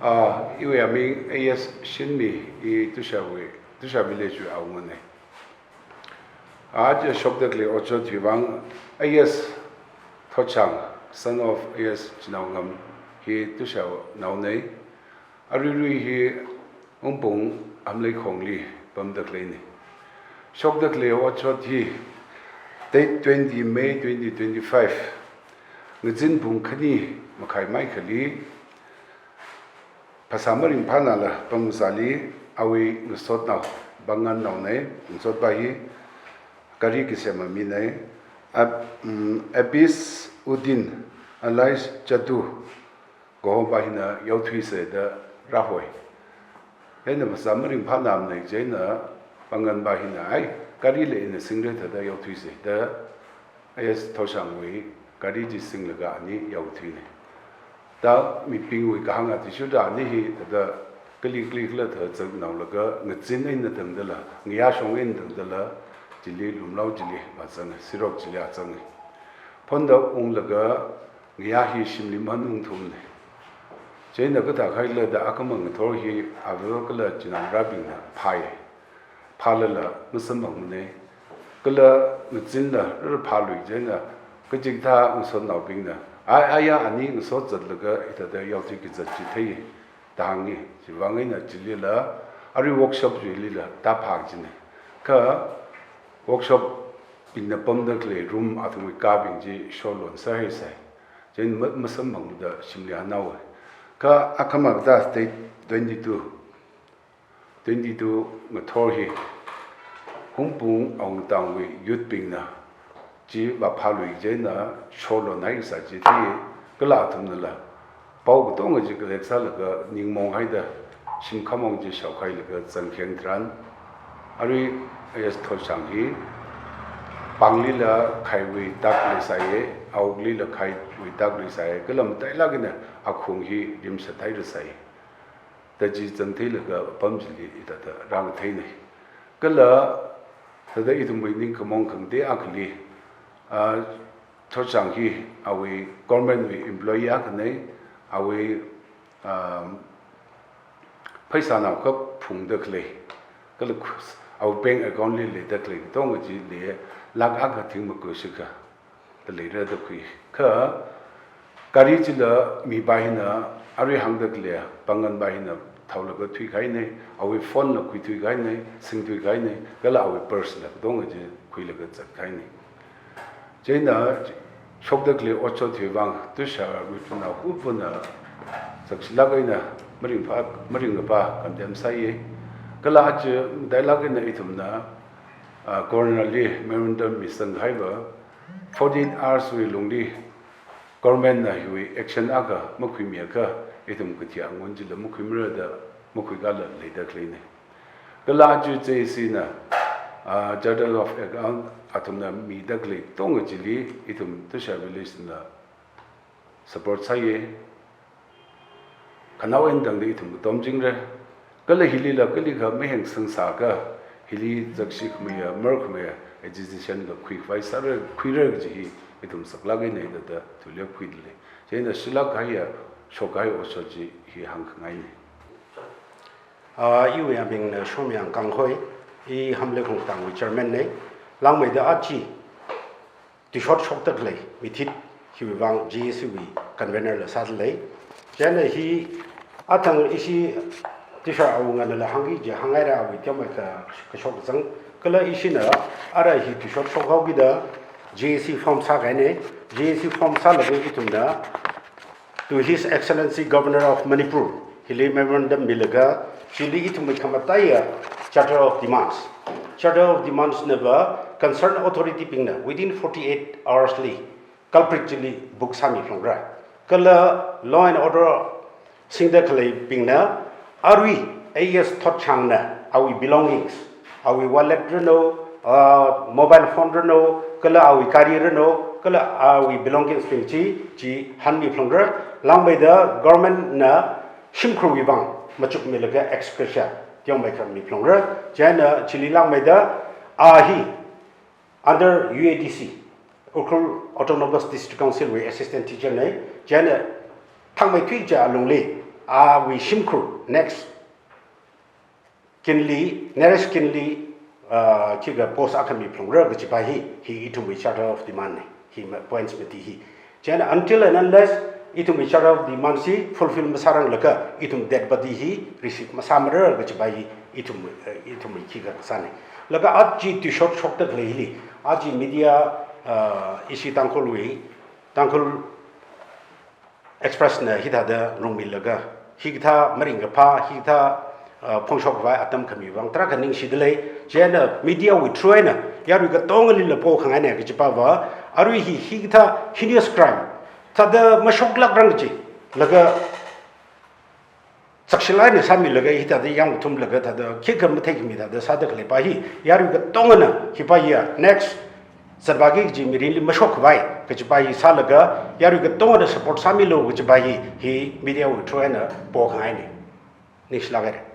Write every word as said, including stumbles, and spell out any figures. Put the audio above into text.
Ah, iwui aming A S Shinmi, i Tusharwui, Tushar village wui awunganei. Aja shokda khalei otshot hiwui vang A S Thotshang, son of A S Chinaongam, hi Tusharnaonei. Aruirui hi Hungpung Hamleikhongli pamda khaleinei. Shokda khalei otshot hi date twenty May twenty twenty-five, ngazin pung khani makhai maikhali, phasā maringphānala pamzali, awui ngasotnao, Bangannaonei, ngasotpa hi gari kasema minei, Ab-, mm, Abis Uddin alias Jadu, kahompa hina yaothuisa da rāhoi. Eina phasā maringphānamnei chieina Banganpa hina, ai, gari lei ina singra thāda yaothuisa da, A S Thotshangwui gari chi singlaga ani yaothuinei. Da mibingwui kahāng athishurda ani hi thāda kali kali khala thāda zangnaolaga ngazin eina tangdala, ngayā shong eina tangdala, chili Lumlao chili vāzangei, Sirok chili vāzangei. Phonda unglaga ngayā hi shimli manung thumnei. Chieina kathākhaila da akhama ngathor hi ava kala chinaongarābingna phāi. Phālala masamphangmanei. Kala ngazinla rarphālui chieina kachikathā ngasotnaobingna, ai, aya ani ngasot zatlaga hithāda yaothui kazat chi thei da hāngi. Chiwui vang eina chilila, arui workshop chilila da phā kajinei. Kha workshopbingna pamda khalei room athumwui kābing chi sholon sāhaisai. Chieina ma-, masamphangda shimli hanao. Kha akhama kathā date twenty-two, twenty-two ngathor hi Hungpung Awungtangwui youthbingna chi vāphālui chieina sholon haisa chi thei, kala athumnala pao katonga chi collect sālaga ningmong haida shim khamong chi shaokhailaga zangkheng tharan, arui A S Thotshang hi panglila khaiwui tak leisai, aoklila khaiwui tak leisai, kala matailāk eina akhung hi rimshat hairasai. Da chi zangtheilaga apam chili hithāda rāngatheinei. Kala thāda ithumwui ningkhamong khangatei akhali, ah, Thotshang hi awui government wui employee akhanei, awui, ah, pheisānao kha phungda khalei, kala khu-, awui bank account li leida khalei katonga chi lei, lakh akha thing maku shikha da leira da khui. Kha gari chila mipa hina arui hāngda khalei Banganpa hina thaolaga thuikahainei, awui phone la khuithuikahainei, singthuikahainei, kala awui purse la katonga chi khuilaga zatkahainei. Chieina shokda khalei otshot hiwui vang Tusharwui puna hupuna zakshilāk eina maringphā, maringkaphā condemn sāi. Kala aja matailāk eina ithumna, ah, coroner li memorandum misangkahaiva, forty-eight hours wui lungli government na hiwui action akha makhuimiakha ithum kathi angun chila makhuimara da makhuikala leida khaleinei. Kala aja J A C na, ah, Charter of Account athumna mida khalei katonga chili ithum Tushar village na support sāi. Khanao eina tangda ithum katom chingra. Kala hilila kalikha maheng sangsākha, hili zakshi khameiya, mar khameiya agitation la khuikhavai sāra, khuira kaji hi ithum saklāk einei da da thuileikhuida lei. Chieina shilāk kahaiya, shokkahai otshot chi hi hāngkhangainei. Ah, iwui amingna Shomyang Kanghoi, i Hamleikhong tangwui chairman nei. Langmeida aja tuishot shokda khalei mithit hiwui vang J A C wui convener la sāda lei. Chieina hi athang ishi Tushar awunganala hāngki kaji hānghaira awui teomeikha kashok kazang. Kala ishina ara hi tuishot shokhaokida J A C form sākahainei. J A C form sālaga ithumna to His Excellency Governor of Manipur hili memorandum milaga, chili ithumwui khamataiya Charter of Demands. Charter of Demands nava concerned authority bingna within forty-eight hours li culprit chili book sāmi phalungra. Kala law and order singda khaleibingna, arui A S Thotshangna awui belongings, awui wallet ranu, ah, mobile phone ranu, kala awui gari ranu, kala awui belongings bing chi, chi hanmi phalungra. Langmeida government na shimkhurwui vang machukmilaga ex gratia teomeikha mi phalungra. Chieina chili langmeida a hi under U A D C, Ukhrul Autonomous District Council wui assistant teacher nei. Chieina thangmeithui kaja alungli awui shimkhur next Kinley, Naresh Kinley, uh, khikha post akha miphalungra kajipa hi, hi ithumwui Charter of Demand na, hi ma-, points mati hi. Chieina until and unless ithumwui Charter of Demand chi fulfill masāranglakha, ithum dead body hi receive masāmara kajipa hi, ithum, uh, ithumwui khikha kasāna. Laga aja tuishok shokda khalei hili, aja media, uh, ishi Tangkhulwui, Tangkhul Express na hithāda rungmilaga, hikathā maringkaphā, hikathā, uh, phongshok khavai atam khami vang tarākha ningshida lei, chieina media wui through eina yarui katongalila pokhangaina kajipava, arui hi hikathā heinous crime, thāda mashoklākrang kaji, laga sakshilāk eina sāmilaga hithāda yangthumlaga thāda khikha matheikhami thāda sāda khaleipa hi, yarui katongana hipa hiya next zatvāki kaji mirinli mashok khavai kajipa hi sālaga, yarui katongana support sāmilu kajipa hi, hi media wui through eina pokhangaina. Ningshilāk haira.